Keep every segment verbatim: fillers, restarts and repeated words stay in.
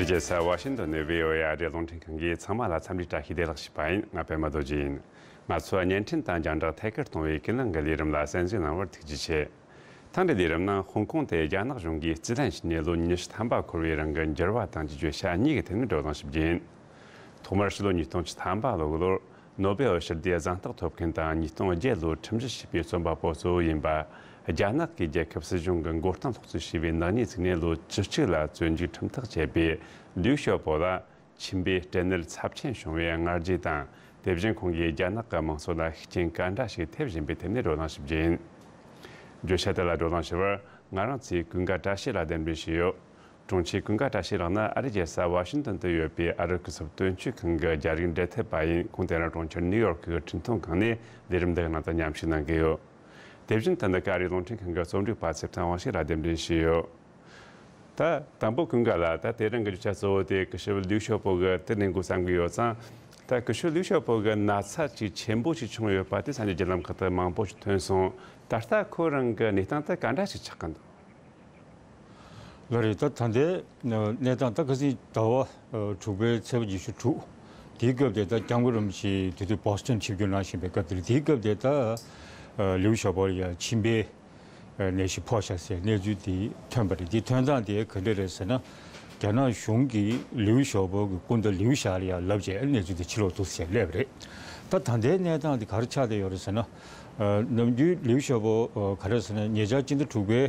རྒྱལ་ས་ཝ་ཤིང་ཏོན་ནས་བྷི་ཨོ་ཨེ་ཨ་རིའི་རླུང་འཕྲིན་ཁང་གིས་ཚང་མ་ལ་འཚམས་འདྲི་བཀྲ་ཤིས་བདེ་ལེགས་ཞུས་པ་ཡིན། ང་པད་མ་རྡོ་རྗེ་ཡིན། ང་ཚོས་བརྙན་འཕྲིན་དང་རྒྱང་བསྒྲགས་ཐད་ཀར་གཏོང་བའི་ཀུན་གླེང་གི་ལས་རིམ་ལ་གསན་གཟིགས་གནང་བར་ཐུགས་རྗེ་ཆེ། ཐེངས་འདིའི་ལས་རིམ་ནང་ཧོང་ཀོང་དེ་རྒྱ་ནག་གཞུང་གིས་རྩིས་ལེན་བྱས་ནས་ལོ་ཉི་ཤུ་ཐམ་པ་འཁོར་བའི་རིང་གི་འགྱུར་བ་དང་བཅས་བརྗོད་བྱ་གཉིས་ཀྱི་ཐད་ནས་བགྲོ་གླེང་ཞུ་རྒྱུ་ཡིན། ཐོག་མར་ཕྱི་ལོ་ཉིས་སྟོང་བཅུ་ཐམ་པ་ལོའི་ལོར་ནོ་སྦེལ་ཞི་བདེའི་གཟེངས་རྟགས་ཐོབ་མཁན་དང་ཉིས་སྟོང་བརྒྱད་ལོའི་ཁྲིམས་ཞིབ་བྱེད་པའི་རྩོམ་པ་པོ་གཙོ་བོ་ཡིན་པ། རྒྱ་ནག་གི་རྒྱལ་ཁབ་སྲིད་གཞུང་གི་མགོ་རྟིང་སློག་རྩིས་བྱས་པའི་ནག་ཉེས་བཙུགས་ནས་ལོ་བཅུ་གཅིག་ལ་བཙོན་འཇུག་ཁྲིམས་ཐག་བཅད་པའི་ལིའུ་ཞའོ་པོ་ལ་ཆིན་པེའི་སྐྲན་ནད་ཚབས་ཆེན་བྱུང་བའི་ང་རྒྱལ་དང་། དེ་བཞིན་ཁོང་གིས་རྒྱ་ནག་གི་དམངས་སྲོལ་ལ་ཤུགས་རྐྱེན་ག་འདྲ་ཞིག་ཐེབས་བཞིན་པའི་ཐད་ནས་བགྲོ་གླེང་ཞུ་རྒྱུ་ཡིན། བརྗོད་བྱ་དེ་ལ་བགྲོ་གླེང་ཞུ་བར་ང་རང་ཚོའི་ཀུན་དགའ་བཀྲ་ཤིས་ལགས་གདན་འདྲེན་ཞུས་ཡོད། དྲུང་ཆེ་ཀུན་དགའ་བཀྲ་ཤིས་ལགས་ནི་ཨ་རིའི་རྒྱལ་ས་ཝ་ཤིང་ཏོན་དུ་ཡོད་པའི་ཨ་རི་གུས་ཕུབ་དོན་གཅོད་ཁང་གི་རྒྱ་རིགས་འབྲེལ་མཐུད་པ་ཡིན། ཁོང་དེ་རིང་གྲོང་ཁྱེར་ནིའུ་ཡོག་གི་འཕྲིན་གཏོང་ཁང་ནས་ལས་རིམ་འདིའི་ནང་དུ་མཉམ་ཞུགས་གནང་གི་ཡོད། དེ་བཞིན་དུ་འདི་ག་ཨ་རིའི་རླུང་འཕྲིན་ཁང་གི་རྩོམ་སྒྲིག་པ་ཚེ་བརྟན་དབང་ཕྱུག་ལགས་གདན་འདྲེན་ཞུས་ཡོད། ད་དང་པོ་ཀུན་དགའ་ལགས། ད་དེ་རིང་གི་རྒྱུ་ཆ་གཙོ་བོ་དེ་སྐུ་ཞབས་ལིའུ་ཞའོ་པོ་གི་དེ་ནས་འགོ་བརྩམ་གི་ཡོད་ཙང་། ད་སྐུ་ཞབས་ལིའུ་ཞའོ་པོ་གི་ན་ཚ་ཅིག་ཆེན་པོ་ཞིག་བྱུང་ཡོད་པ་དེ་ས་གནས་བརྒྱུད་ལམ་ཁག་ཏུ་མང་པོ་ཞིག་ཐོན་སོང་། ད་ལྟ་ཁོ་རང་གི་གནས་སྟངས་དེ་ག་འདྲ་ཞིག་ཆགས་ཀྱི་འདུག་ལགས་རེད། ད་ད་ལྟའི་གནས་སྟངས་ད་ཁ་སང་ཟླ་བ་དྲུག་པའི་ཚེས་པ་ཉི་ཤུ་དྲུག་དེའི་སྐབས་དེ་ད་སྐྱབས་མགོན་རིན་པོ་ཆེ་དེ་དུས་བྷོ་སི་ཊོན་ཆིབས་བསྒྱུར་གནང་བཞིན་པའི་སྐབས་དེར། དེའི་སྐབས་དེ་ད་ལིའུ་ཞའོ་པོ་ལ་ཡང་མཆིན་པའི་ནད་གཞི་ཕོག་བཞག་ཟེར་གནས་ཚུལ་དེ་ཐོན་པ་རེད། དེ་ཐོན་སྟངས་དེ་ག་འདྲ་རེད་ཟེར་ན། རྒྱ་ནག་གཞུང་གིས་ལིའུ་ཞའོ་པོ་གི་སྐུ་ཟླ་ལིའུ་ཞའོ་ལ་ཡང་ལབ་བྱས་གནས་ཚུལ་དེ་ཕྱི་ལོགས་ཏུ་ཟེར་སླེབས་པ་རེད། ད་ད་ལྟའི་གནས་སྟངས་དེ་ག་རེ་ཆགས་བསྡད་ཡོད་རེད་ཟེར་ན། ནམ་རྒྱུན་ལིའུ་ཞའོ་པོ་ག་རེ་ཟེར་ན། ཉེ་ཆར་སྤྱི་ཟླ་དྲུག་པའི་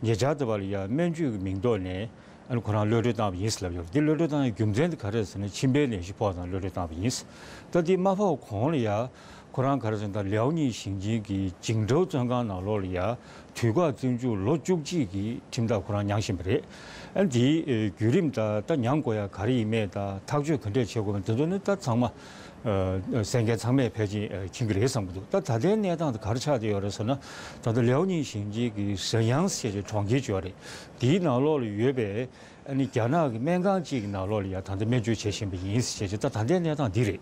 ཉེ་ཆར་དུ་བ་ལ་ཡང་སྨན་བཅོས་ཀྱི་མིང་ཐོག་ནས་ཨ་ནི་ཁོ་རང་གློད་གྲོལ་བཏང་བ་ཡིན་ཟེར་ལབ་ཡོད་རེད། འདི་གློད་གྲོལ་བཏང་ཡའི་རྒྱུ་མཚན་དེ་ག་རེ་ཟེར་ན། མཆིན་པའི་ནད་གཞི་ཕོག་ཙང་གློད་གྲོལ་བཏང་བ་ཡིན། ད་འདི་མ་ཕོག་གོང་ལ་ཡང་ཁོ་རང་ག་རེ་ཟེར་ན། ད་ལེའོ་ཉིང་ཞིང་ཆེན་གྱི་ཅིང་ཀྲོའུ་བཙོན་ཁང་ནང་ལོགས་ལ་ཡང་དུས་བཀག་བཙོན་འཇུག་ལོ་བཅུ་གཅིག་གི་ཁྲིམས་ཐག་ཁོ་རང་མྱངས་བཞིན་པ་རེད། ཨ་ནི་དེའི་བརྒྱུད་རིམ་དང་། ད་མྱང་དགོས་ཡ་ག་རེ་ཡིན་མེད་དང་། ཐག་གཅོད་ག་འདྲས་བྱེད་དགོས་མེད། དེ་ཚོ་ནི་ད་ཚང་མ་གསན་མཁན་ཚང་མས་ཕལ་ཆེར་མཁྱེན་གྱི་རེད་བསམ་གྱི་འདུག་ད་ད་ལྟའི་གནས་སྟངས་དེ་ག་རེ་ཆགས་བསྡད་ཡོད་རེད་ཟེར་ན། ད་ལྟ་ལེའོ་ཉིང་ཞིང་ཆེན་གྱི་ཟེར་ཡང་ཞེས་པའི་གྲོང་ཁྱེར་ཅིག་ཡོད་རེད། དེའི་ནང་ལོགས་ལ་ཡོད་པའི་ཨ་ནི་རྒྱ་ནག་གི་སྨན་ཁང་གཅིག་གི་ནང་ལོགས་ལ་ཡང་ད་ལྟ་སྨན་བཅོས་བྱེད་བཞིན་པ་ཡིན་ཞེས་བྱས། ད་ད་ལྟའི་གནས་སྟངས་འདི་རེད།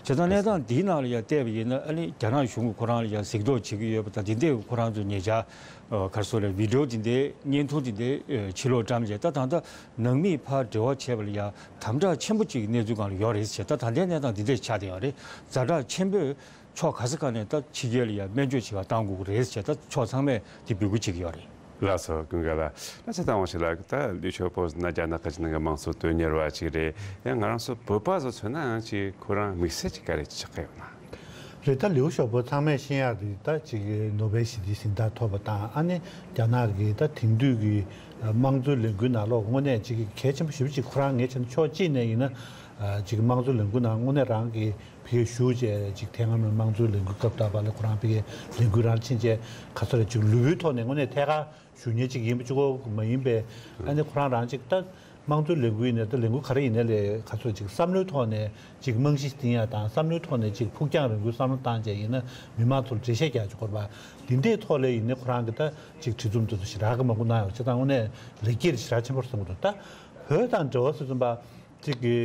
བྱས་ཙང་གནས་སྟངས་འདིའི་ནང་ལ་ཡང་བལྟས་པ་ཡིན་ན། ཨ་ནི་རྒྱ་ནག་གཞུང་གིས་ཁོ་རང་ལ་ཡང་གཟིགས་རྟོག་བྱེད་ཀྱི་ཡོད་པ་དང་། འདི་འདྲའི་ཁོ་རང་ཚོ་ཉེ་ཆར་ག་རེ་ཟེར་དགོས་རེད། བི་ཌི་ཡོ་འདི་འདྲའི་བརྙན་ཐུང་འདི་འདྲའི་ཕྱི་ལོགས་བཀྲམ་བྱས། ད་ད་ལྟ་ནང་མིས་ཕར་འབྲེལ་བ་བྱས་པ་ལ་ཡང་དམ་དྲག་ཆེན་པོ་ཅིག་གི་གནས་ཚུལ་སྒང་ལ་ཡོད་རེད་ཟེར། ད་ད་ལྟའི་གནས་སྟངས་འདི་འདྲས་ཆགས་བསྡད་ཡོད་རེད། ཛ་དྲག་ཆེན་པོས་ཕྱོགས་ག་ས་ག་ནས་ད་ཕྱི་རྒྱལ་ལ་ཡང་སྨན་བཅོས་བྱེད་པར་གཏང་དགོས་ཀྱི་རེད་ཟེར། ད་ཕྱོགས་ཚང་མས་དེ་འབོད་སྐུལ་བྱེད་ཀྱི་ཡོད་རེད། ལགས་སོ། ཀུན་དགའ་ལགས། ད་ཚེ་བརྟན་དབང་ཕྱུག་ལགས། ད་ལིའུ་ཞའོ་པོ་ཟེར་ན་རྒྱ་ནག་གི་ཕྱི་ནང་གི་དམངས་གཙོ་དོན་གཉེར་བ་ཅིག་རེད། ཡང་ང་རང་ཚོ་བོད་པ་ཚོ་མཚོན་ན་ཡང་ཅིག་ཁོ་རང་དམིགས་བསལ་གྱི་ག་རེ་ཆགས་ཀྱི་ཡོད་ན། རེད། ད་ལིའུ་ཞའོ་པོ་ཚང་མས་ཤེས་ཡག་རེད། ད་ཅིག་ནོ་བེལ་ཞི་བདེའི་གཟེངས་རྟགས་ཐོབ་པ་དང་། ཨ་ནི་རྒྱ་ནག་གི་ད་དེང་དུས་ཀྱི་དམངས་གཙོའི་ལས་འགུལ་ནང་ལོགས་དངོས་གནས་ཅིག་གལ་ཆེན་པོ་ཞེ་པོ་ཅིག་ཁོ་རང་ངས་བྱས་ན་ཕྱོགས་གཅིག་ནས་ཡིན་ན་ཅིག་དམངས་གཙོའི་ལས་འགུལ་ནང་དངོས་གནས་རང་གི་ཕ་གིར་བཞུགས་བྱས། ཅིག་ཐེངས་སྔ་མོའི་དམངས་གཙོའི་ལས་འགུལ་སྐབས་དང་བ་ལ་ཁོ་རང་ཕ་གིར་ལས་འགུལ་རང་ཕྱིན་བྱས། ག་ཚོད་རེད། ཅིག་ལུས་པོའི་ཐོག་ནས་དངོས་གནས་ཐད་ཀར་བཞུགས་མཁན་ཅིག་ཡིན་པ་གཅིག་པོ་མ་ཡིན་པའི། ཨ་ནི་ཁོ་རང་རང་ཅིག་ད་དམངས་གཙོའི་ལས་འགུལ་ཡིན་ནའི། ད་ལས་འགུལ་ག་རེ་ཡིན་ནའི་ལས། ག་ཚོད་ཅིག་བསམ་བློའི་ཐོག་ནས་ཅིག་རྨང་གཞི་བཏིང་ཡ་དང་། བསམ་བློའི་ཐོག་ནས་ཅིག་ཕུགས་རྒྱང་རིང་པོའི་བསམ་བློ་བཏང་བྱས་ཡིན་ན་མི་མང་ཚོར་འགྲེལ་བཤད་རྒྱག་ཅིག་དགོས་པ། འདི་འདྲའི་ཐོག་ལ་ཡིན་ནའི་ཁོ་རང་གི་ད་ཅིག་བྲིས་རྩོམ་དེ་ཚོ་ཞེ་དྲག་གི་མང་པོ་གནང་ཡོད། བྱས་ཙང་དངོས་གནས་ལེགས་སྐྱེས་ཞེ་དྲག་ཆེན་པོ་རེད་བསམ་གྱི་འདུག་ད་བོད་དང་འབྲེལ་བ་ཟེར་དུས་ཙམ་པ། ཅིག་གི་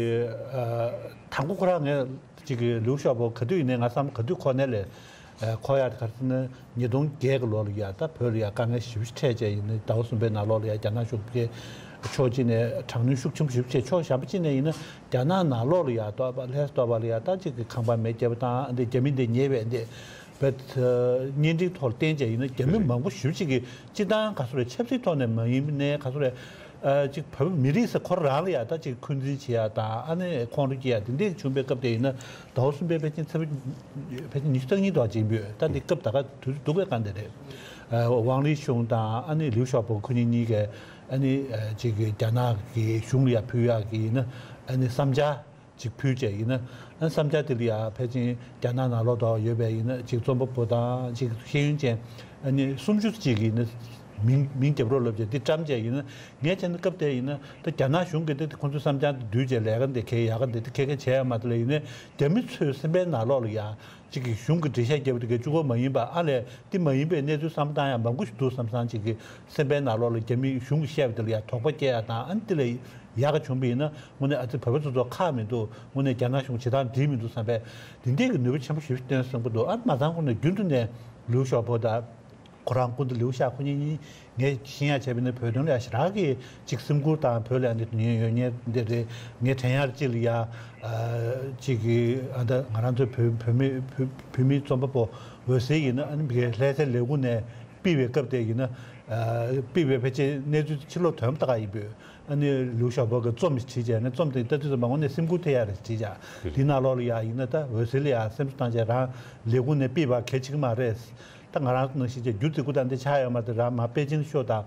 ཨ་དང་པོ་ཁོ་རང་ངས་ཅིག་གི་ལིའུ་ཞའོ་པོ་ག་དུས་ཡིན་ནའི་ང་བསམ་ག་དུས་གོ་ནའི་ལས། ཨ་གོ་ཡག་དེ་ག་རེ་ཟེར་ན། ཉིས་སྟོང་བརྒྱད་གི་ལོ་ལ་ཡ་ད་བོད་ལ་ཡ་དཀའ་ངལ་ཞེ་པོ་ཅིག་འཕྲད་བྱས་ཡིན་ནའི། ཟླ་བ་གསུམ་པའི་ནང་ལོགས་ལ་ཡ་རྒྱ་ནག་གཞུང་གིས་ཕྱོགས་གཅིག་ནས་དྲག་གནོན་ཤུགས་ཆེན་པོ་ཞེ་པོ་བྱས། ཕྱོགས་གཞན་པ་གཅིག་ནས་ཡིན་ན་རྒྱ་ནག་ནང་ལོགས་ལ་ཡ་ལྷོ་ལྷོ་སོག་པོ་ལ་ཡ་ད་ཅིག་གི་ཁང་པ་མེ་བརྒྱབ་པ་དང་། འདི་རྒྱ་མི་འདི་ཉེས་པའི་འདི་བོད་བརྙན་འཕྲིན་ཐོག་ལ་བསྟན་བྱས་ཡིན་ན། རྒྱ་མི་མང་པོ་ཞེ་པོ་ཅིག་གིས་སྤྱིར་བཏང་ག་ཚོད་རེད། ཆབ་སྲིད་ཐོག་ནས་མ་ཡིན་ནའི་ག་ཚོད་རེད། ཨ་ཅིག་བོད་མི་རིགས་ཟེར་ཁོ་རང་ལ་ཡ་ད་ཅིག་འཁོན་འཛིན་བྱེད་ཡ་དང་། ཨ་ནི་ཁོང་ཁྲོ་སྐྱེ་ཡ་དེ་འདྲ་བྱུང་བའི་སྐབས་དེ་ཡིན་ན། ཟླ་བ་གསུམ་པའི་ཕལ་ཆེར་ཚེས་པ་ཕལ་ཆེར་ཉི་ཤུ་རྩ་གཉིས་དང་གཅིག་ཡིན་པས། ད་འདི་སྐབས་ད་ག་དུས་ཚོད་འདུག་པའི་སྒང་དེ་རེད། ཨ་ཝང་ལི་ཞུང་དང་ཨ་ནི་ལིའུ་ཞའོ་པོ་ཁོ་གཉིས་གཉིས་ཀས་ཨ་ནི་ཨ་ཅིག་རྒྱ་ནག་གི་གཞུང་ལ་ཡ་ཕུལ་ཡག་གི་ཡིན་ན། ཨ་ནི་བསམ་འཆར་ཅིག་ཕུལ་བྱས་ཡིན་ན། ཨ་བསམ་འཆར་དེ་ལ་ཡ་ཕལ་ཆེར་རྒྱ་ནག་ནང་ལོགས་དུ་ཡོད་པའི་ཡིན་ན་ཅིག་རྩོམ་པ་པོ་དང་ཅིག་ཤེས་ཡོན་ཅན་ཨ་ནི་སུམ་ཅུ་ཅིག་གིས་ནི་མིང་མིང་རྒྱབ་རོགས་ལབ་བྱས་འདི་བཀྲམ་བྱས་ཡིན་ན། ངས་བྱས་ན་སྐབས་དེ་ཡིན་ན་ད་རྒྱ་ནག་གཞུང་གིས་དེ་ཁོང་ཚོའི་བསམ་འཆར་དེ་བསྡུས་བྱས་ལས་ཀ་འདི་གས་ཡག་ག་འདི་དེ་གས་གས་བྱས་ཡ་མ་གཏོགས་ལ། ཡིན་ནའི་རྒྱ་མི་ཚོའི་སེམས་པའི་ནང་ལོགས་ལ་ཡ་ཅིག་གི་གཞུང་གི་འགྲེལ་བཤད་རྒྱབ་དེ་གས་གཅིག་པོ་མ་ཡིན་པ། ཨ་ལས་དེ་མ་ཡིན་པའི་གནས་ཚུལ་བསམ་བློ་བཏང་ཡ་མང་པོ་ཞིག་འདུག་བསམ་བསམ། ཅིག་གི་སེམས་པའི་ནང་ལོགས་ལ་རྒྱ་མི་གཞུང་གིས་བཤད་པ་དེ་ལ་ཡ་དོགས་པ་སྐྱེ་ཡ་དང་། ཨ་ནི་དེ་ལས་ཡག་ག་བྱུང་བ་ཡིན་ན་དངོས་གནས་ཨ་ཙི་བོད་པ་ཚོ་ཚོ་ཁག་མི་འདུག་དངོས་གནས་རྒྱ་ནག་གཞུང་བྱེད་སྟངས་འགྲིག་མི་འདུག་བསམ་པའི་དེ་འདྲའི་གི་ནུས་པ་ཆེན་པོ་ཞེ་པོ་ཅིག་བཏོན་སོང་གི་འདུག་ཨ་མ་ཚང་ཁོ་ནས་རྒྱུན་དུ་ནས་ལིའུ་ཞའོ་པོ་དང་ ཁོ་རང་སྐུ་ཟླ་ལིའུ་ཞའོ་པོ་ཁོ་གཉིས་གཉིས་ངས་ཤེས་ཡག་བྱས་པ་ཡིན་ན་བོད་དོན་ལ་ཡ་ཞེ་དྲག་གི་ཅིག་སེམས་ཁུར་དང་བོད་ལ་ཡ་འདི་དོན་སྙིང་ཡོད་མཁན་འདི་རེད། ངས་དྲན་ཡག་ཅིག་ལ་ཡ་ཅིག་གི་ཨ་ད་ང་རང་ཚོའི་བོད་བོད་མི་བོད་བོད་མིའི་རྩོམ་པ་པོ་འོད་ཟེར་ཡིན་ན་ཨ་ནི་ལྷ་སའི་ལས་ཁུངས་ནས་ཕུད་པའི་སྐབས་དེ་ཡིན་ན་ཕུད་པའི་ཕལ་ཆེར་གནས་ཚུལ་ཕྱིར་ལོག་ཐོན་ཏག་ཡིན་པས། ཨ་ནི་ལིའུ་ཞའོ་པོ་གི་རྩོམ་ཞིག་བྲིས་བྱས་ནས་རྩོམ་དེ་ལྟ་དུས་ཙམ་པ་དངོས་གནས་སེམས་འགུལ་ཐེབས་ཡག་རེད་བྲིས་བྱས། དེ་ནང་ལོགས་ལ་ཡ་ཡིན་ན་ད་འོད་ཟེར་ལ་ཡ་སེམས་གསོ་བཏང་བྱས་རང་ལས་ཁུངས་ནས་ཕུད་པ་གལ་ཆེ་གི་མ་རེད། ད་ང་རང་ནང་བཞིན་བྱས་རྒྱུ་རྫིག་པོ་དང་འདི་ཆགས་ཡོད་མ་རེད། རང་མ་པེ་ཅིང་ཤོག་དང་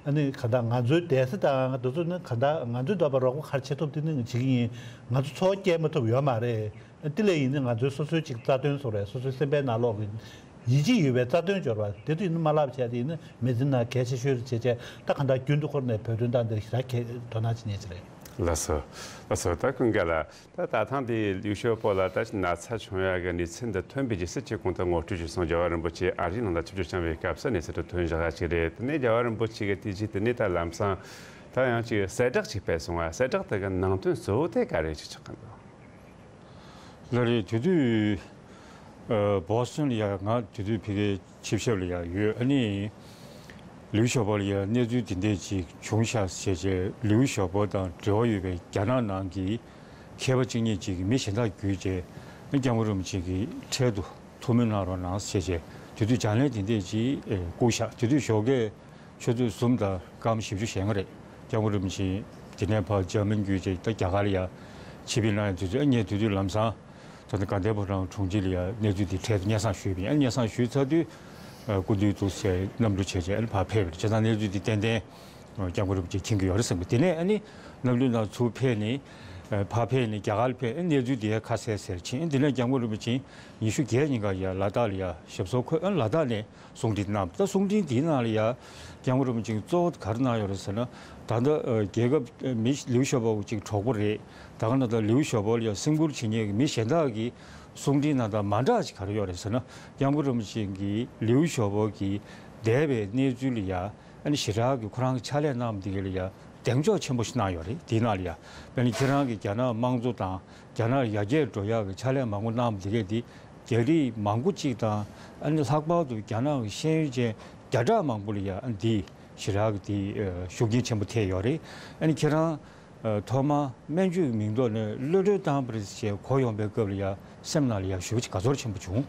ཨ་ནི་ག་ད་ང་ཚོའི་བསྡད་ས་དང་དེ་ཚོ་ནི་ག་ད་ང་ཚོའི་འདོད་པ་རོགས་པ་ག་རེ་བྱེད་ཐུབ་དེ་ནི་བྱེད་ཀྱི་ཡིན། ང་ཚོ་འཚོ་བ་སྐྱེལ་མ་ཐུབ་ཡོད་མ་རེད། དེ་ལས་ཡིན་ན་ང་ཚོའི་སོ་སོའི་ཅིག་རྩ་དོན་སོགས་རེད། སོ་སོའི་སེམས་པའི་ནང་ལོགས་ཀྱི་ཡིད་ཆེས་ཡོད་པའི་རྩ་དོན་འབྱོར་བ་དེ་ཚོ་ཡིན་ན་མ་བསླབ་བྱས་དེ་ཡིན་ན་མི་ཚེ་ནང་གལ་ཆེ་ཤོས་རེད་བྱས་བྱས། ད་གང་ལྟར་རྒྱུན་དུ་འཁོར་ནས་བོད་དོན་དང་འདི་ཞེ་དྲག་གལ་དོ་སྣང་བྱེད་མཁན་ཅིག་རེད། ལགས་སོ། ལགས་སོ། ད་ཀུན་དགའ་ལགས། ད་ད་ཐེངས་འདི་ལིའུ་ཞའོ་པོ་ལ་ད་ན་ཚ་བྱུང་ཡག་གི་གནས་ཚུལ་འདི་ཐོན་པའི་རྗེས་སུ་ཁྱེད་གོང་དུ་ངོ་སྤྲོད་ཞུས་སོང་། རྒྱལ་བ་རིན་པོ་ཆེ་ཨ་རིའི་ནང་ལ་ཆིབས་བསྒྱུར་བསྐྱངས་པའི་སྐབས་སུ་གནས་ཚུལ་དེ་ཐོན་བཞག་ཅིག་རེད། དེ་ནས་རྒྱལ་བ་རིན་པོ་ཆེ་གི་དེ་རྗེས་དེ་ནས་ད་ལམ་སང་ད་ཡང་ཅིག་གསལ་བསྒྲགས་ཅིག་སྤེལ་སོང་བ། གསལ་བསྒྲགས་དེ་གི་ནང་དོན་གཙོ་བོ་དེ་ག་རེ་ཅིག་ཆགས་ཀྱི་འདུག་ལགས་རེད། དེ་དུས་ཨ་བོ་སི་ཊོན་ལ་ཡ་ང་དེ་དུས་ཕ་གིའི་ཆིབས་ཞབས་ལ་ཡ་ཡོད། ཨ་ནི་ལིའུ་ཞའོ་པོ་ལ་ཡ་གནས་ཚུལ་དེ་འདྲས་ཅིག་བྱུང་ཤག་ཟེར་བྱས། ལིའུ་ཞའོ་པོ་དང་འབྲེལ་བ་ཡོད་པའི་རྒྱ་ནག་ནང་གི་མཁས་པ་གཅིག་གཉིས་ཅིག་གིས་མི་གཞན་དག་བརྒྱུད་བྱས་སྐྱབས་མགོན་རིན་པོ་ཆེ་གི་འཕྲལ་དུ་ཐུགས་སྨོན་གནང་རོགས་གནང་ཟེར་བྱས་དེ་དུས་བྱ་ལས་དེ་འདྲས་ཅིག་བསྐུར་ཤག་དེ་དུས་ཞོགས་ཀས་ཆུ་ཚོད་གསུམ་དང་སྐར་མ་བཞི་བཅུ་ཞེ་ལྔ་རེད། སྐྱབས་མགོན་རིན་པོ་ཆེ་དེ་ནས་ཕར་འཇར་མན་བརྒྱུད་བྱས་ད་རྒྱ་གར་ལ་ཡ་ཆིབས་བསྒྱུར་གནང་ཡ་དུས་ཚོད། ཨ་ངས་དེ་དུས་ལམ་སང་ད་ལྟ་དགའ་ལྡན་ཕོ་བྲང་དྲུང་ཆེ་ལ་ཡ་གནས་ཚུལ་དེ་འཕྲལ་དུ་སྙན་སེང་ཞུས་པ་ཡིན། ཨ་སྙན་སེང་ཞུས་ཚར་དུས་ཨ་སྐུ་མདུན་འདུག་ཟེར་གནམ་གྲུ་བྱས་བྱས་ཨ་ནི་ཕར་ཕེབས་པ་རེད། བྱས་ཙང་གནས་ཚུལ་དེ་ཏན་ཏན་སྐྱབས་མགོན་རིན་པོ་ཆེས་མཁྱེན་གྱི་ཡོད་རེད་བསམ་གི། དེ་ནས་ཨ་ནི་གནམ་གྲུ་ནང་ཚུར་ཕེབས་ནས་ཨ་ཕར་ཕེབས་ནས་རྒྱ་གར་ལ་ཕེབས། ཨ་གནས་ཚུལ་དེ་ཡ་ཁ་གསལ་གསལ་ཕྱིན། ཨ་དེ་ནས་སྐྱབས་མགོན་རིན་པོ་ཆེ་ཉི་ཤུ་བརྒྱད་ཉིན་ག་ཡ་ལ་དྭགས་ལ་ཡ་ཞབས་སོར་འཁོད། ཨ་ལ་དྭགས་ནས་གསུང་འཕྲིན་གནང་། ད་གསུང་འཕྲིན་དེའི་ནང་ལ་ཡ་སྐྱབས་མགོན་རིན་པོ་ཆེས་གཙོ་བོ་ག་རེ་གནང་ཡོད་རེད་ཟེར་ན། ད་ལྟ་ཨ་རྒྱལ་ཁབ་ཨ་མི་ལིའུ་ཞའོ་པོ་གཅིག་གྲོགས་པོ་རེད། ད་ག་ན་ད་ལིའུ་ཞའོ་པོ་ལ་ཡ་སེམས་ཁུར་བྱེད་མཁན་གྱི་མི་གཞན་དག་གི་གསུང་འཕྲིན་ནང་ད་མ་འདྲ་ཞིག་ག་རེ་ཡོད་རེད་ཟེར་ན། སྐྱབས་མགོན་རིན་པོ་ཆེ་གིས་ལིའུ་ཞའོ་པོ་གི་འདས་པའི་གནས་ཚུལ་ལ་ཡ་ཨ་ནི་ཞེ་དྲག་གི་ཁོ་རང་གི་ཕྱག་ལས་གནང་བ་དེ་ག་ལ་ཡ་གདེང་འཇོག་ཆེན་པོ་ཞིག་གནང་ཡོད་རེད། དེའི་ནང་ལ་ཡ་དཔེར་ན་ཁྱེད་རང་གིས་རྒྱ་ནག་དམངས་གཙོ་དང་རྒྱ་ནག་ཡར་རྒྱས་འགྲོ་ཡག་གི་ཕྱག་ལས་མང་པོ་གནང་བ་དེ་གས་དེ་རྒྱ་རིགས་མང་པོ་གཅིག་དང་ཨ་ནི་ལྷག་པར་དུ་རྒྱ་ནག་གི་ཤེས་ཡོན་ཅན་བརྒྱ་ཕྲག་མང་པོ་ལ་ཡ་ཨ་ནི་དེ་ཞེ་དྲག་གི་དེ་ཤུགས་རྐྱེན་ཆེན་པོ་ཐེབས་ཡོད་རེད། ཨ་ནི་ཁྱེད་རང་ཐོག་མར་སྨན་བཅོས་ཀྱི་མིང་ཐོག་ནས་གློད་གྲོལ་བཏང་བ་རེད་ཅེས་གོ་ཡོང་བའི་སྐབས་ལ་ཡ་སེམས་ནང་ལ་ཡ་ཞེ་པོ་ཅིག་དགའ་ཚོར་ཆེན་པོ་བྱུང་།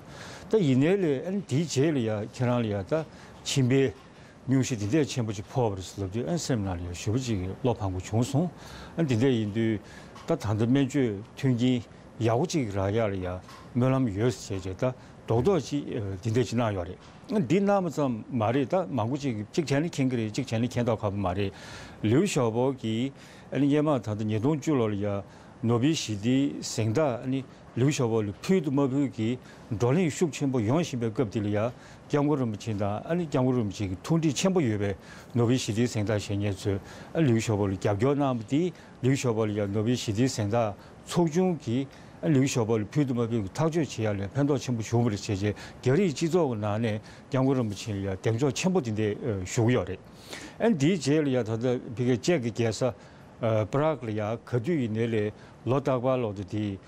ད་ཡིན་ནའི་ལས་ཨ་ནི་དེའི་རྗེས་ལ་ཡ་ཁྱེད་རང་ལ་ཡ་ད་མཆིན་པའི་སྙུང་གཞི་འདི་འདྲས་ཆེན་པོ་ཅིག་ཕོག་པ་རེད་ཟེར་ལབ་དུས་ཨ་ནི་སེམས་ནང་ལ་ཡ་ཞེ་པོ་ཅིག་བློ་ཕངས་པོ་བྱུང་སོང་། ཨ་ནི་འདི་འདྲས་ཡིན་དུས་ད་ད་ལྟ་སྨན་བཅོས་མཐུན་རྐྱེན་ཡག་པོ་ཅིག་རག་ཡག་ལ་ཡ་སྨོན་ལམ་ཡོད་ཟེར་བྱས་ད་རྡོག་རྡོག་ཅིག་འདི་འདྲས་ཅིག་གནང་ཡོད་རེད། འདི་གནང་བ་ཙམ་མ་རེད། ད་མང་པོ་ཅིག་གིས་གཅིག་བྱས་ན་མཁྱེན་གྱི་རེད། གཅིག་བྱས་ན་མཁྱེན་མདོག་ཁ་པོ་མ་རེད། ལིའུ་ཞའོ་པོ་གིས་ཨ་ནི་སྔོན་མ་ད་ལྟ་ཉིས་སྟོང་བཅུ་ལོ་ལ་ཡ་ནོ་བེལ་ཞི་བདེའི་གཟེངས་རྟགས་ཨ་ནི་ལིའུ་ཞའོ་པོ་ལ་ཕུལ་དང་མ་ཕུལ་གྱི་བགྲོ་གླེང་ཤུགས་ཆེན་པོ་ཡོང་བཞིན་པའི་སྐབས་དེ་ལ་ཡ་སྐྱབས་མགོན་རིན་པོ་ཆེ་དང་ཨ་ནི་སྐྱབས་མགོན་རིན་པོ་ཆེ་གི་མཐུན་སྒྲིལ་ཆེན་པོ་ཡོད་པའི་ནོ་བེལ་ཞི་བདེའི་གཟེངས་རྟགས་བཞེས་མཁན་ཚོས་ཨ་ལིའུ་ཞའོ་པོ་ལ་རྒྱབ་སྐྱོར་གནང་བ་དེས་ལིའུ་ཞའོ་པོ་ལ་ཡ་ནོ་བེལ་ཞི་བདེའི་གཟེངས་རྟགས་ཚོགས་ཆུང་གིས་ཨ་ལིའུ་ཞའོ་པོ་ལ་ཕུལ་དང་མ་ཕུལ་གྱི་ཐག་གཅོད་བྱེད་ཡ་ལ་ཕན་ཐོགས་ཆེན་པོ་བྱུང་བ་རེད་བྱས་རྗེས་རྒྱ་རིགས་སྤྱི་ཚོགས་ཀྱི་ནང་ནས་སྐྱབས་མགོན་རིན་པོ་ཆེ་ལ་ཡ་གདེང་འཇོག་ཆེན་པོ་དེ་འདྲས་ཞུ་གི་ཡོད་རེད། ཨ་ནི་དེའི་རྗེས་ལ་ཡ་ད་ལྟ་ཕ་གིའི་ཅེཀ་གི་རྒྱལ་ས་པ་རག་ལ་ཡ་ག་དུས་ཡིན་ནའི་ལས་ལོ་རྟག་པར་ལོ་དེ་དེ་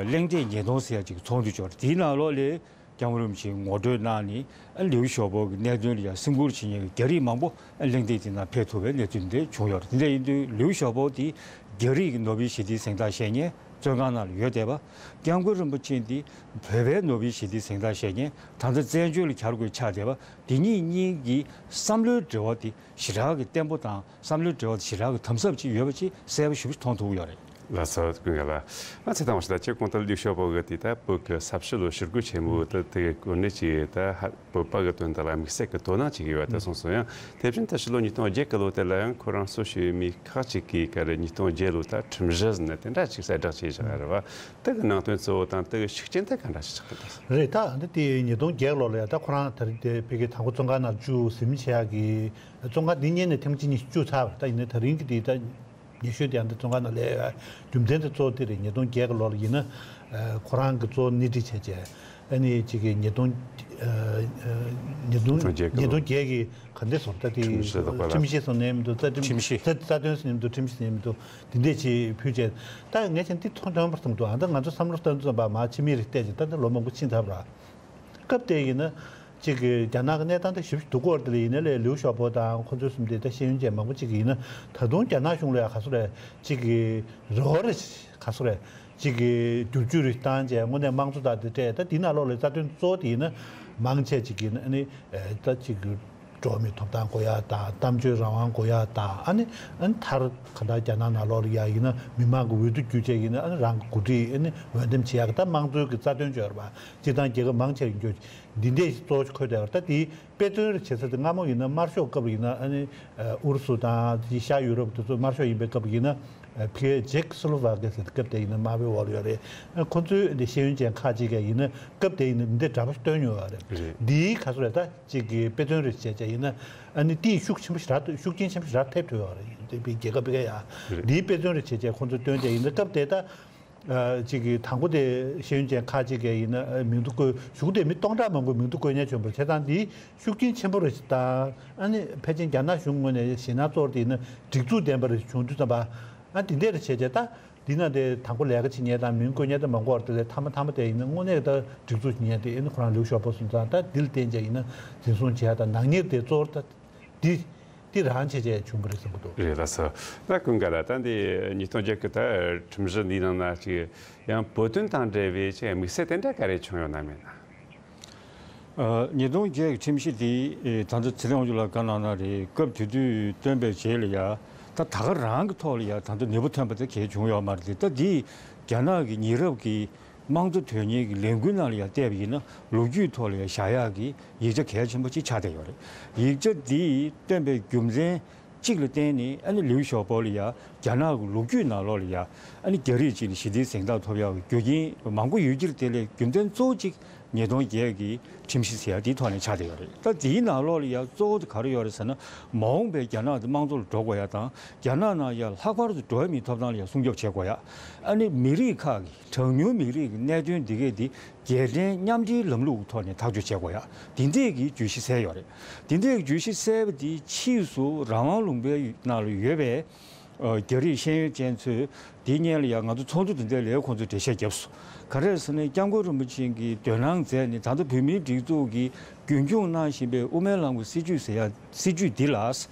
གླེང་སྟེགས་ཉིས་སྟོང་ཟེར་ཡ་ཅིག་ཚོགས་འདུ་ཅིག་ཡོད་རེད། དེའི་ནང་ལོགས་ལ་སྐྱབས་མགོན་རིན་པོ་ཆེས་ངོ་སྤྲོད་གནང་ནས་ཨ་ལིའུ་ཞའོ་པོ་གི་གནད་དོན་ལ་ཡ་སེམས་ཁུར་བྱེད་མཁན་གྱི་རྒྱ་རིགས་མང་པོ་ཨ་གླེང་སྟེགས་དེ་ནང་ཕེབས་ཐུབ་པའི་གནས་ཚུལ་འདི་བྱུང་ཡོད་རེད། དེ་འདྲ་ཡིན་དུས་ལིའུ་ཞའོ་པོ་དེ་རྒྱ་རིགས་ཀྱི་ནོ་བེལ་ཞི་བདེའི་གཟེངས་རྟགས་བཞེས་མཁན་བཙོན་ཁང་ནང་ལ་ཡོད་བསྡད་པ། སྐྱབས་མགོན་རིན་པོ་ཆེ་འདི་བོད་པའི་ནོ་བེལ་ཞི་བདེའི་གཟེངས་རྟགས་བཞེས་མཁན་ད་ལྟ་བཙན་བྱོལ་ལ་གྱར་དགོས་ཆགས་བསྡད་པ། འདི་གཉིས་གཉིས་ཀྱི་བསམ་བློའི་འབྲེལ་བ་དེ་ཞེ་དྲག་གི་བརྟན་པོ་དང་བསམ་བློའི་འབྲེལ་བ་དེ་ཞེ་དྲག་གི་དམ་ཟབ་ཅིག་ཡོད་པ་ཅིག་གསལ་པོ་ཞེ་པོ་ཅིག་མཐོང་ཐུབ་ཀྱི་ཡོད་རེད། ལགས་སོ། ཀུན་དགའ་ལགས། ང་ཚོས་དང་པོ་ཞིག་ད་ཁྱེད་གོང་དུ་ལིའུ་ཞའོ་པོ་གི་དེ་ད་བོད་ཀྱི་ས་བྱི་ལོ་ཞི་རྒོལ་ཆེན་མོའི་དེ་དེ་གི་གོ་གནས་ཀྱི་ད་ཧ་བོད་པ་གི་དོན་དག་ལ་དམིགས་བསལ་གྱི་དོ་སྣང་བྱེད་ཀྱི་ཡོད་པ་དེ་གསུངས་སོང་། ཡང་དེ་བཞིན་དུ་ཕྱི་ལོ་ཉིས་སྟོང་བརྒྱད་གི་ལོ་དེ་ལ་ཡང་ཁོ་རང་སྲོག་ཤོར་བའི་མི་ཁག་ཅིག་གིས་ག་རེ་ཉིས་སྟོང་བརྒྱད་ལོ་ད་ཁྲིམས་གཞི་ཟེར་ནས་དེ་འདྲ་ཅིག་གསལ་བསྒྲགས་བྱས་བཞག་རེད་བ། དེ་གི་ནང་དོན་གཙོ་བོ་དང་དེ་གི་ཤུགས་རྐྱེན་དེ་ག་འདྲ་ཞིག་ཆགས་ཀྱི་འདུག་རེད། ད་འདི་དེ་ཉིས་སྟོང་བརྒྱད་ལོ་ལ་ཡང་ད་ཁོ་རང་དེ་རིང་དེ་བོད་ཀྱི་དང་པོ་བཙོན་ཁང་ནང་བཅུག་ཟིན་བྲིས་བྱེད་ཡག་གི་བཙོན་ཁང་འདི་གཉིས་ནས་ཐེངས་གཅིག་གཉིས་བཅུག་ཚར་བ་རེད། ད་ཡིན་ནའི་ད་རིང་གི་དེ་ད་ཉེ་ཤོས་དེ་ཡང་འདི་བཙོན་ཁང་ནང་སླེབས་ཡག་རྒྱུ་མཚན་དེ་གཙོ་བོ་དེ་རེད། ཉིས་སྟོང་བརྒྱད་གི་ལོ་ལ་ཡིན་ན་ཁོ་རང་གི་གཙོ་བོ་སྣེ་ཁྲིད་བྱས་བྱས་ཨ་ནི་གཅིག་གི་ཉིས་སྟོང་ཉིས་སྟོང་ཉིས་སྟོང་བརྒྱད་གི་ཉིས་སྟོང་བརྒྱད་ཀྱི་ག་འདྲ་ཟེར་ད་དེ་ཁྲིམས་གཞི་ཟེར་བ་ལ་ཁྲིམས་གཞི་ཟེར་ནའི་མི་འདུག་རྩ་ཁྲིམས་ཁྲིམས་གཞི། རྩ་རྩ་དོན་ཟེར་ནའི་མི་འདུག་ཁྲིམས་གཞི་ཟེར་ནའི་མི་འདུག་དེ་འདྲས་ཅིག་ཕུལ་བྱས། ད་ངས་ཀྱང་འདི་མཐོང་མཐོང་བར་སོང་འདུག་ཨ་ད་ང་ཚོ་བསམ་བློ་བཏང་དུས་ཙམ་པ་མ་ཕྱི་མིག་རེ་བལྟས་ཀྱི་ད་ལྟ་ལོ་མང་པོ་ཕྱིན་ཚར་བ་ར། སྐབས་དེ་ཡིན་ན་ གཅིག་གི་རྒྱ་ནག་གི་གནས་སྟངས་དེ་ཞིབ་ཏུ་གོ་བ་དེ་ལ་ཡིན་ན་ལས་ལིའུ་ཞའོ་པོ་དང་ཁོ་ཚོའི་གསུམ་དེ་ད་ཤེས་ཡོན་ཅན་མང་པོ་གཅིག་ཡིན་ན་ད་དུང་རྒྱ་ནག་གཞུང་ལ་ཡང་ག་ཚོད་རེད་གཅིག་གི་རེ་བ་རེ་ག་ཚོད་རེད་གཅིག་གི་བསྒྱུར་བཅོས་རེ་བཏང་བྱས་དངོས་གནས་དམངས་གཙོ་དང་དེ་སྤྲད་ད་དེ་ནང་ལོགས་ལ་རྩ་དོན་གཙོ་བོ་དེ་ཡིན་ན་མང་ཆེ་གཅིག་ཡིན་ན་ཨ་ནི་ད་གཅིག་གི་འགྲོ་བ་མིའི་ཐོབ་ཐང་དགོས་ཡ་དང་གཏམ་བརྗོད་རང་དབང་དགོས་ཡ་དང་ཨ་ནི་ཨ་ནི་མཐར་ག་ད་རྒྱ་ནག་ནང་ལོགས་ལ་ཡ་ཡིན་ན་མི་མང་གི་འོས་བསྡུ་བརྒྱུད་བྱས་ཡིན་ན་ཨ་ནི་རང་གི་འགོ་ཁྲིད་ཨ་ནི་འོས་འདེམས་བྱེད་ཡ་གི་ད་དམངས་གཙོའི་གི་རྩ་དོན་བརྗོད་ར་བ་སྤྱིར་བཏང་རྒྱལ་ཁབ་མང་ཆེ་ཡིན་རྒྱུ། འདི་འདྲའི་གཙོ་བོ་འཁོད་བསྡད་ཡོད་རེད། ད་དེའི་དཔེ་མཚོན་རེ་བྱེད་ས་དེ་སྔ་མོ་ཡིན་ན་དམར་ཤོག་སྐབས་ཡིན་ན་ཨ་ནི་ཨུ་རུ་སུ་དང་དེ་ཤར་ཡུ་རོབ་དེ་ཚོ་དམར་ཤོག་ཡིན་པའི་སྐབས་ཡིན་ན་ཕ་གི་ཇེག་སི་ལོ་ཝ་ཀི་ཟེར་དེ་སྐབས་དེ་ཡིན་ན་དམར་པོའི་འོག་ལ་ཡོད་རེད། ཁོ་ཚོའི་འདི་ཤེས་ཡོན་ཅན་ཁག་ཅིག་གིས་ཡིན་ན་སྐབས་དེ་ཡིན་ན་འདི་འདྲ་འདྲ་པོ་ཞིག་སྟོན་མྱོང་ཡོད་རེད། རེད། འདིའི་ག་ཚོད་རེད་ད་ཅིག་གི་དཔེ་མཚོན་རེ་བྱས་བྱས་ཡིན་ན་ཨ་ནི་དེའི་ཤུགས་ཆེན་པོ་ཞིག་རག་ཤུགས་རྐྱེན་ཆེན་པོ་ཞིག་རག་ཐེབས་ཐུབ་ཡོད་རེད། འདི་པའི་རྒྱལ་ཁབ་ཕ་གི་ཡ་རེད། འདིའི་དཔེ་མཚོན་རེ་བྱས་བྱས་ཁོ་ཚོས་སྟོན་བྱས་ཡིན་ན་སྐབས་དེ་ད། ཨ་གཅིག་གིས་དང་པོ་དེ་ཤེས་ཡོན་ཅན་ཁག་ཅིག་གིས་ཡིན་ན་ཨ་མིང་དུ་བཀོད་གཞུག་དེ་མི་སྟོང་ཕྲག་མང་པོས་མིང་དུ་བཀོད་མཁན་བྱུང་བ་རེད། བྱས་ཙང་འདི་ཤུགས་རྐྱེན་ཆེན་པོ་རེད་དང་ཨ་ནི་ཕལ་ཆེར་རྒྱ་ནག་གཞུང་ངོས་ནས་ཞེད་སྣང་ཚོར་དེ་ཡིན་ན་སྒྲིག་འཛུགས་ལྡན་པ་རེ་བྱུང་དུས་ཙམ་པ་ཨ་འདི་འདྲས་རེ་བྱས་བྱས་ད་འདི་ན་དེ་དང་པོ་ལས་ཀ་བྱེད་མཁན་དང་མིང་བཀོད་མཁན་དེ་མང་པོ་བར་དུ་ལས་མཐའ་མ་མཐའ་མ་དེ་ཡིན་ན་དངོས་གནས་ད་སྒྲིག་འཛུགས་བྱེད་མཁན་དེ་ཨ་ནི་ཁོ་རང་ལིའུ་ཞའོ་པོ་སོང་ཙང་ད་འདི་ལ་བརྟེན་བྱས་ཡིན་ན་འཛིན་བཟུང་བྱས་དང་ནག་ཉེས་དེ་གཙོ་བོ་ད། འདི་འདི་རང་བྱས་བྱས་བྱུང་བ་རེད་བསམ་གྱི་འདུག་རེད་ལགས་སོ། ད་ཀུན་དགའ་ལགས་ད་འདི་ཉིས་སྟོང་བརྒྱད་ཀྱི་ད་ཁྲིམས་གཞི་འདིའི་ནང་ན་ཅིག་ཡང་བོད་དོན་དང་འབྲེལ་བའི་ཅིག་དམིགས་བསལ་དེ་འདྲ་ག་རེ་བྱུང་ཡོད་ན་མེད་ན། ཨ་ཉིས་སྟོང་བརྒྱད་ཀྱི་ཁྲིམས་གཞི་འདི་ཨེ་ད་ལྟ་ཚེ་རིང་དབང་ཕྱུག་ལགས་བཀའ་གནང་གནང་རེད། སྐབས་དེ་དུས་བཏོན་པའི་རྗེས་ལ་ཡ་ད་ད་ག་རང་གི་ཐོག་ལ་ཡ་ད་ལྟ་ནུས་པ་ཐོན་པ་དེ་གལ་བྱུང་ཡོད་མ་རེད་དེ། ད་འདི་རྒྱ་ནག་གི་ཉེ་རབས་ཀྱི་དམངས་གཙོ་དོན་གཉེར་གྱི་ལས་འགུལ་ནང་ལ་ཡང་བལྟས་པ་ཡིན་ན་ལོ་རྒྱུས་ཐོག་ལ་ཡང་བཞག་ཡག་གི་ཡིག་ཆ་གལ་ཆེན་པོ་གཅིག་ཆགས་བསྡད་ཡོད་རེད། ཡིག་ཆ་འདི་བཏོན་པའི་རྒྱུ་མཚན་གཅིག་ལ་བརྟེན་ནས་ཨ་ནི་ལིའུ་ཞའོ་པོ་ལ་ཡང་རྒྱ་ནག་གི་ལོ་རྒྱུས་ནང་ལོགས་ལ་ཡང་ཨ་ནི་རྒྱ་རིགས་གཅིག་ལ་ཞི་བདེའི་གཟེངས་རྟགས་ཐོབ་ཡག་གི་རྒྱུ་རྐྱེན་མང་པོ་ཡོད་ཀྱི་རེད། དེ་ལས་རྒྱུ་མཚན་གཙོ་བོ་གཅིག་ཉིས་སྟོང་བརྒྱད་ཀྱི་ཁྲིམས་གཞི་ཟེར་ཡག་དེའི་ཐོག་ནས་ཆགས་བསྡད་ཡོད་རེད། ད་དེའི་ནང་ལོགས་ལ་ཡང་གཙོ་བོ་དེ་ག་རེ་ཡོད་རེད་ཟེར་ན་མ་འོངས་པའི་རྒྱ་ནག་དེ་དམངས་གཙོ་ལ་འགྲོ་དགོས་ཡག་དང་རྒྱ་ནག་ནང་ཡང་ལྷག་པར་དུ་འགྲོ་བ་མིའི་ཐོབ་ཐང་ལ་ཡང་སྲུང་སྐྱོབ་བྱེད་དགོས་ཡག་ཨ་ནི་མི་རིགས་ཁག་གི་གྲངས་ཉུང་མི་རིགས་ཀྱི་གནད་དོན་འདི་གས་འདི་རྒྱལ་ཕྲན་མཉམ་འབྲེལ་ལམ་ལུགས་ཀྱི་ཐོག་ནས་ཐག་གཅོད་བྱེད་དགོས་ཡ། འདི་འདྲས་ཀྱི་བརྗོད་གཞི་གསལ་ཡོད་རེད། འདི་འདྲས་ཀྱི་བརྗོད་གཞི་གསལ་བ་འདི་ཕྱིས་སུ་རང་དབང་ལུང་པའི་ནང་ལ་ཡོད་པའི་ཨ་རྒྱ་རིགས་ཤེས་ཡོན་ཅན་ཚོས་འདིའི་སྔོན་ལ་ཡང་ང་ཚོ་ཚོགས་འདུ་འདི་འདྲའི་ལ་ཁོང་ཚོས་འགྲེལ་བཤད་བརྒྱབ་སོང་། ག་རེ་ཟེར་ན་སྐྱབས་མགོན་རིན་པོ་ཆེ་གིས་དོ་སྣང་མཛད་ནས་ད་ལྟ་བོད་མིའི་སྒྲིག་འཛུགས་ཀྱིས་རྒྱུན་འཁྱོངས་གནང་བཞིན་པའི་དབུ་མའི་ལམ་གྱི་སྲིད་བྱུས་ཟེར་ཡ་སྲིད་བྱུས་འདི་ལ་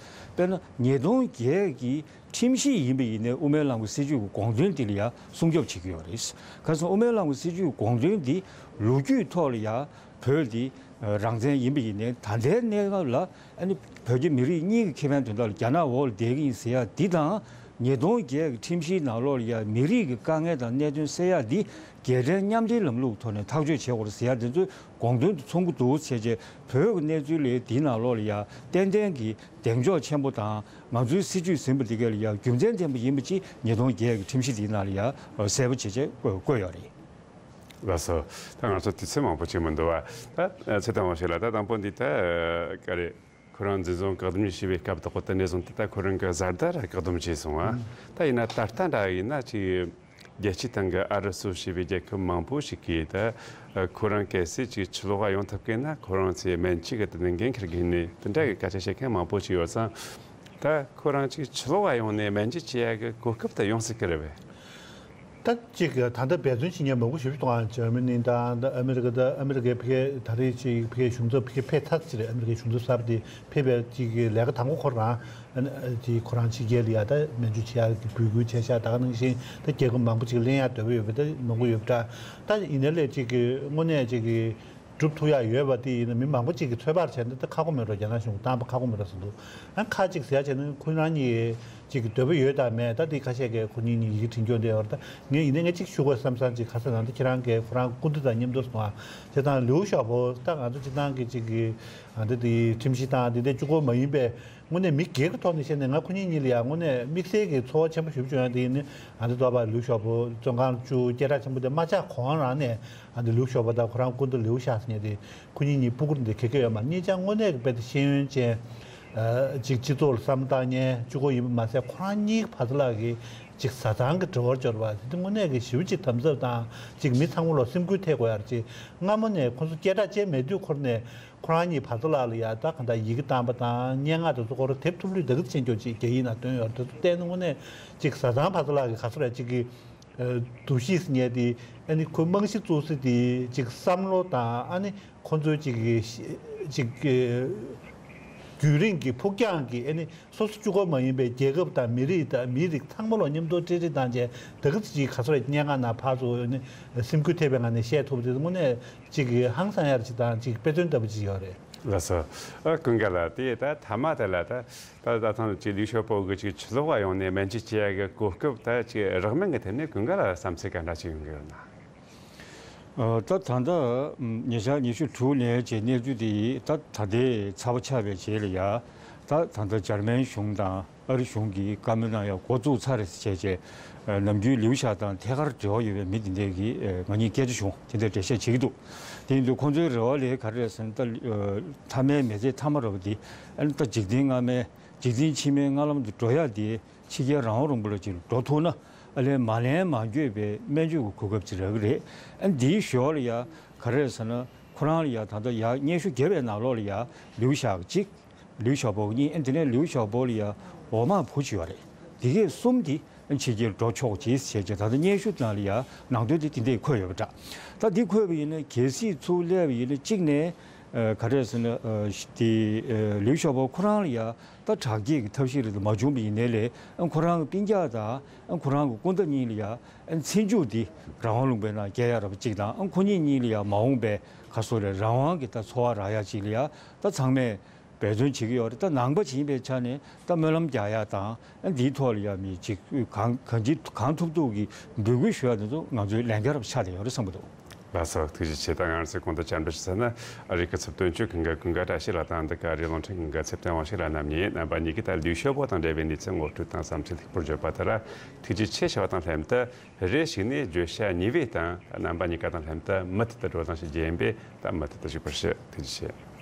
དཔེར་ན་ཉིས་སྟོང་བརྒྱད་ཀྱི་ཁྲིམས་གཞི་ཡིན་པ་ཡིན་ནའི་དབུ་མའི་ལམ་གྱི་སྲིད་བྱུས་ཀྱི་དགོངས་དོན་འདི་ལ་ཡང་སྲུང་སྐྱོབ་བྱེད་ཀྱི་ཡོད་རེད། ག་རེ་ཟེར་ན་དབུ་མའི་ལམ་གྱི་སྲིད་བྱུས་ཀྱི་དགོངས་དོན་འདི་ལོ་རྒྱུས་ཐོག་ལ་ཡང་བོད་འདི་རང་བཙན་ཡིན་པ་ཡིན་ནའི་ད་ལྟའི་གནས་སྐབས་ལ་ཨ་ནི་བོད་རྒྱ་མི་རིགས་གཉིས་ཀྱི་ཁེ་ཕན་དོན་དག་ལ་རྒྱ་ནག་འོག་ལ་བསྡད་ཀྱི་ཡིན་ཟེར་ཡ་འདི་དང་ཉིས་སྟོང་བརྒྱད་ཀྱི་ཁྲིམས་གཞིའི་ནང་ལོགས་ལ་ཡང་མི་རིགས་ཀྱི་དཀའ་ངལ་དང་གནད་དོན་སེལ་ཡ་འདི་རྒྱལ་ཕྲན་མཉམ་འབྲེལ་ལམ་ལུགས་ཐོག་ནས་ཐག་གཅོད་བྱེད་དགོས་རེད་ཟེར་ཡ་འདི་ཚོའི་དགོངས་དོན་དུ་མཚུངས་ཀྱི་འདུག་བྱས་རྗེས་བོད་ཀྱི་གནས་ཚུལ་ལས་འདིའི་ནང་ལོགས་ལ་ཡང་ཏན་ཏན་གྱི་གདེང་འཇོག་ཆེན་པོ་དང་ང་ཚོའི་སྲིད་བྱུས་ཟིན་པ་འདི་ག་ལ་ཡང་རྒྱུ་མཚན་ལྡན་པ་ཡིན་པ་ཅིག་ཉིས་སྟོང་བརྒྱད་ཀྱི་ཁྲིམས་གཞི་འདིའི་ནང་ལ་ཡང་གསལ་པོ་བྱས་བྱས་བཀོད་ཡོད་རེད། ལགས་སོ། ད་ང་ཚོ་དུས་ཚོད་མང་པོ་ཅིག་མི་འདུག་བ། ད་ཚེ་དང་བ་ཞིག་ལ་ད་དང་པོ་འདི་ད་ག་རེ། ཁོ་རང་འཛིན་བཟུང་བཀག་སྡོམ་བྱས་པའི་སྐབས་དག་གོ་དེ་ནས་བཟུང་སྟེ་ད་ཁོ་རང་གི་བཟའ་ཟླ་ར་བཀག་སྡོམ་བྱས་སོང་བ། ད་ཡིན་ན་ད་ལྟ་འདྲ་ཡིན་ན་ཅིག་རྒྱལ་སྤྱིའི་སྟེང་གི་ཨ་རི་སོགས་ཞེས་པའི་རྒྱལ་ཁབ་མང་པོ་ཞིག་གིས་ད་ཁོ་རང་གལ་སྲིད་ཅིག་ཕྱི་ལོགས་ཡོང་ཐུབ་མཁན་ན་ཁོ་རང་ཚོའི་སྨན་བཅོས་ཀྱི་དེ་ནས་འགན་འཁུར་དགོས་ནས་དེ་འདྲ་གི་སྐད་ཆ་བཤད་མཁན་མང་པོ་ཞིག་ཡོད་ཙང་། ད་ཁོ་རང་ཅིག་ཕྱི་ལོགས་ཡོང་ནས་སྨན་བཅོས་བྱེད་ཡ་གི་གོ་སྐབས་ད་ཡོང་སྲིད་ཀྱི་རེད་པས། ད་ཅིག་ད་ལྟ་འབད་བརྩོན་བྱེད་མཁན་མང་པོ་ཞིག་འདུག་ཨ། འཇར་མ་ནི་དང་ད་ཨ་མི་རི་ཀ་ད་ཨ་མི་རི་ཀའི་ཕ་གི་ད་རེས་ཅིག་ཕ་གི་གཞུང་ཚབ་ཕ་གི་ཕེབས་ཚར་ཅིག་རེད། ཨ་མི་རི་ཀའི་གཞུང་ཚབ་གསར་པ་དེ་ཕེབས་པའི་ཅིག་གི་ལས་ཀ་དང་པོ་ཁོ་རང་ཨ་ནི་ཅིག་ཁོ་རང་ཕྱི་རྒྱལ་ལ་ཡ་ད་སྨན་བཅོས་བྱེད་ཡག་གི་འབོད་སྐུལ་བྱས་ཤག་ད་ག་ནང་བཞིན་ད་རྒྱལ་ཁབ་མང་པོ་ཅིག་ལེན་ཡག་འདོད་པ་ཡོད་པ་ད་མང་པོ་ཡོད་པ་འདྲ། ད་ཡིན་ནའི་ལས་ཅིག་གི་དངོས་གནས་ཅིག་གི་སྒྲུབ་ཐུབ་ཡག་ཡོད་པ་དེ་ཡིན་ན་མི་མང་པོ་གཅིག་གིས་ཚོད་དཔག་བྱས་ན་ད་ཁག་པོ་མེད་འགྲོ། རྒྱ་ནག་གཞུང་གིས་བཏང་པ་ཁག་པོ་མེད་འགྲོ་ཟེར་འདུག་ཨ་ཁ་ཅིག་ཟེར་ཡག་བྱས་ན་ཁོ་རང་གཉིས་གཅིག་གི་འདོད་པ་ཡོད་དང་མེད་ད་དེ་ཁ་ཤས་ཀྱིས་ཁོ་གཉིས་གཉིས་ཡི་གེ་བྲིས་འགྱོ་བསྡད་ཡོད་རེད། ད་ངས་ཡིན་ན་ངས་གཅིག་ཞུ་དགོས་བསམ་བསམ་ཅིག་ག་ཟེར་ན་ད་ཁྱེད་རང་གིས་ཁོ་རང་སྐུ་མདུན་དང་མཉམ་དུ་སོང་ཨ། བྱས་ཙང་ལིའུ་ཞའོ་པོ་ད་ང་ཚོ་སྤྱིར་བཏང་གི་གཅིག་གི་ཨ་འདི་དེ་ཁྲིམས་གཞི་དང་འདི་འདྲ་གཅིག་པོ་མ་ཡིན་པའི་དངོས་གནས་མི་སྒེར་གྱི་ཐོག་ནས་བཤད་ན་ང་ཁོ་གཉིས་གཉིས་ལ་ཡང་དངོས་གནས་དམིགས་བསལ་གྱི་ཚོར་བ་ཆེན་པོ་ཞེ་པོ་བྱུང་ཡ་དེ་ཡིན་ན་ཨ་འདི་ལྟ་བུ་ལིའུ་ཞའོ་པོ་བཙོན་ཁང་བཅུག་སྐད་གྲགས་ཆེན་པོ་དེ་མ་ཆགས་གོང་རང་ནས་ཨ་འདི་ལིའུ་ཞའོ་པོ་དང་ཁོ་རང་སྐུ་མདུན་ལིའུ་ཞའོ་ཟེར་མཁན་དེ་ཁོ་གཉིས་གཉིས་སྤུ་གུར་འདི་ག་གེ་ཡོད་མ་རེད། གཉིས་ཀ་དངོས་གནས་ཀྱི་དཔེ་དེ་ཤེས་ཡོན་ཅན་ཨ་ཅིག་སྤྱི་ཚོགས་ལ་བསམ་བློ་བཏང་མཁན་གཅིག་པོ་ཡིན་པ་མ་ཟད་ཁོ་རང་གཉིས་ཀྱི་བར་དུ་ལ་གི་ཅིག་བཟའ་ཚང་གི་འབྲེལ་བར་སྦྱོར་བ་དེ་དངོས་གནས་ཀྱི་ཞེ་པོ་ཅིག་དམ་ཟབ་དང་ཅིག་མི་ཚང་མ་ལ་སེམས་འགུལ་ཐེབས་དགོས་ཡ་རེད། ཅིག་སྔ་མོ་ནས་ཁོ་ཚོ་སྐད་གྲགས་ཅན་མེད་དུས་ཁོ་རང་ནས་ཁོ་རང་གཉིས་བར་དུ་ལ་ལ་ཡ་ད་གང་ལྟར་ཡི་གེ་བཏང་པ་དང་སྙན་ངག་དེ་ཚོ་ཁོ་རང་དེབ་ཐུབ་ལུས་དེ་ག་ཚོད་ཅིག་རྒྱ་ཡིག་ནང་བཏོན་ཡོད་རེད། དེ་ཚོ་བལྟས་ན་དངོས་གནས་ཅིག་བཟའ་ཚང་བར་དུ་ལ་གི་ག་ཚོད་རེད་ཅིག་གི་འདུ་ཤེས་ཟེར་མཁན་དེ་ཨ་ནི་ཁོའི་རྨང་གཞི་བཙུགས་ས་དེ་ཅིག་བསམ་བློ་དང་ཨ་ནི་ཁོ་ཚོའི་ཅིག་གི་ ཅིག་གི་རྒྱུན་རིང་གི་ཕུགས་རྒྱང་གི་ཨ་ནི་སོ་སོ་གཅིག་པོ་མ་ཡིན་པའི་རྒྱལ་ཁབ་དང་མི་རིགས་དང་མིའི་རིགས་ཚང་མ་ལ་མཉམ་དུ་སྤྲེལ་རེས་བཏང་བྱས་ད་ག་ཙམ་ཅིག་ག་ཚོད་སྙན་ངག་ནང་ཕར་ཚུར་ཨ་ནི་སེམས་འགུལ་ཐེབས་པའི་ངང་ནས་བཤད་ཐུབ་པ་དེ་དངོས་གནས་ཅིག་གི་ཧང་སང་ཡ་ཅིག་དང་ཅིག་དཔེ་མཚོན་ལྟ་བུ་ཅིག་ཡོད་རེད། ལགས་སོ། ཨ་ཀུན་དགའ་ལགས་དེ་ད་མཐའ་མ་དེ་ལ་ད་ད་ད་ཐེངས་ཅིག་ལིའུ་ཞའོ་པོ་གི་ཅིག་ཕྱི་ལོགས་ལ་ཡོང་ནས་སྨན་བཅོས་བྱེད་ཡ་གི་གོ་སྐབས་ད་ཅིག་རག་མིན་གི་ཐད་ནས་ཀུན་དགའ་ལགས་བསམ་ཚུལ་ག་འདྲ་ཅིག་ཡོང་གི་ཡོད་ན། ཨ་ད་ད་ལྟ་ཉེ་ཆར་ཉི་ཤུ་དྲུག་ལོའི་གནས་ཚུལ་དེ་ད་ད་ལྟའི་ཚ་བ་ཆགས་པའི་རྗེས་ལ་ཡ་ད་ད་ལྟ་འཇར་མན་གཞུང་དང་ཨ་རི་གཞུང་གིས་བཀའ་མོལ་གནང་ཡ་འགོ་བཙུགས་ཚར་རེད་ཟེར་བྱས་བྱས་ནམ་རྒྱུན་ལིའུ་ཞའོ་དང་ཐད་ཀར་འབྲེལ་བ་ཡོད་པའི་མི་དེ་འདྲས་ཀྱིས་ང་གཉིས་སྐད་ཆ་བྱུང་། དེ་འདྲ་འགྲེལ་བཤད་བྱེད་ཀྱི་འདུག་དེ་ཡིན་དུས་ཁོང་ཚོའི་རེ་བ་ལས་ག་རེ་རེད་ཟེར་ན་ད་མཐའ་མའི་མི་ཚེ་མཐའ་མ་རེད་པ། དེ་ཨ་ནི་ད་འཇིག་རྟེན་སྔ་མའི་འཇིག་རྟེན་ཕྱི་མའི་སྔ་ལམ་དུ་འགྲོ་ཡ་དེ། ཕྱི་རྒྱལ་རང་དབང་རིན་པོ་ཆེ་ལ་འགྲོ་ཐུབ་ན་ཨ་ལས་མ་ལན་མ་འགྱོད་པའི་སྨན་བཅོས་ཀྱི་གོ་སྐབས་ཅིག་རག་གི་རེད། ཨ་འདིའི་ཞོར་ལ་ཡ་ག་རེ་རེད་ཟེར་ན་ཁོ་རང་ལ་ཡ་ད་ལྟ་ཡ་སྙན་ཞུ་བརྒྱབ་པའི་ནང་ལོགས་ལ་ཡ་ལིའུ་ཞའོ་གཅིག་ལིའུ་ཞའོ་པོ་གཉིས། ཨ་དེ་ནས་ལིའུ་ཞའོ་པོ་ལ་ཡ་འོག་མ་བུ་གཅིག་ཡོད་རེད། དེ་གས་གསུམ་དེ་ཨ་ཕྱི་རྒྱལ་འགྲོ་ཆོག་ཅིག་བྱས་བྱས་ད་ལྟ་སྙན་ཞུ་ནང་ལ་ཡ་ནང་དོན་དེ་དེ་འདྲས་འཁོད་ཡོད་པ་འདྲ། ད་འདི་འཁོད་པ་ཡིན་ན་གལ་སྲིད་ཚུར་སླེབས་པ་ཡིན་ན་གཅིག་ནས་ཨ་ག་རེ་རེད་ཟེར་ན་ཨ་དེ་ཨ་ལིའུ་ཞའོ་པོ་ཁོ་རང་ལ་ཡ། ད་དྲག་སྐྱེད་ཀྱི་ཐབས་ཤེས་རེ་ད་མ་བྱུང་བ་ཡིན་ནའི་ལས་ཨ་ཁོ་རང་གི་སྤུན་ཀྱག་དང་ཨ་ཁོ་རང་གི་སྐུ་ཟླ་གཉིས་ལ་ཡ་ཨ་ཚེ་མཇུག་འདི་རང་དབང་ལུང་པའི་ནང་བསྐྱལ་ཡ་ར་བ་གཅིག་དང་། ཨ་ཁོ་གཉིས་གཉིས་ལ་ཡ་མ་འོངས་པའི་ག་སོ་རེ་རང་དབང་གི་ད་འཚོ་བ་རག་ཡ་གཅིག་ལ་ཡ་ད་ཚང་མས་འབད་བརྩོན་བྱེད་ཀྱི་ཡོད་རེད། ད་ནང་པ་ཅིག་ཡིན་པའི་ཆ་ནས་ད་སྨོན་ལམ་རྒྱག་ཡ་དང་ཨ་འདིའི་ཐོག་ལ་ཡ་མི་ཅིག་གང་གང་ཅི་གང་ཐུབ་ཐུབ་ཀྱི་འབོད་སྐུལ་ཞུ་ཡ་དེ་ཚོ་ང་ཚོའི་ལས་འགན་ར་བ་ཆགས་བསྡད་ཡོད་རེད་བསམ་གྱི་འདུག་ལགས་སོ། ཐུགས་རྗེ་ཆེ། ད་ང་རང་ཚོས་གོང་དུ་བཅར་འདྲི་ཞུས་ཚར་ན་ཨ་རི་གི་ཚབ་དོན་གཅོད་ཀུན་དགའ་ཀུན་དགའ་བཀྲ་ཤིས་ལགས་དང་འདི་ག་ཨ་རིའི་རླུང་འཕྲིན་ཀུན་དགའ་ཚེ་བརྟན་དབང་ཕྱུག་ལགས་རྣམ་གཉིས་རྣམ་པ་གཉིས་ཀྱིས་ད་ལིའུ་ཞའོ་པོ་དང་འབྲེལ་བའི་གནས་ཚུལ་ངོ་སྤྲོད་དང་བསམ་ཚུལ་ལེགས་པོར་བརྗོད་པ་དེ་ལ་ཐུགས་རྗེ་ཆེ་ཞུ་བ་དང་ལྷན་དུ་རེ་ཞིག་ནས་བརྗོད་བྱ་ཉེ་བའི་སྟེང་རྣམ་པ་གཉིས་ཀ་དང་ལྷན་དུ་མུ་མཐུད་དུ་བགྲོ་གླེང་ཞིག་རྒྱག་ཡིན་པས་ད་མུ་མཐུད་དུ་གཟིགས་པར་ཞུ། ཐུགས་རྗེ་ཆེ།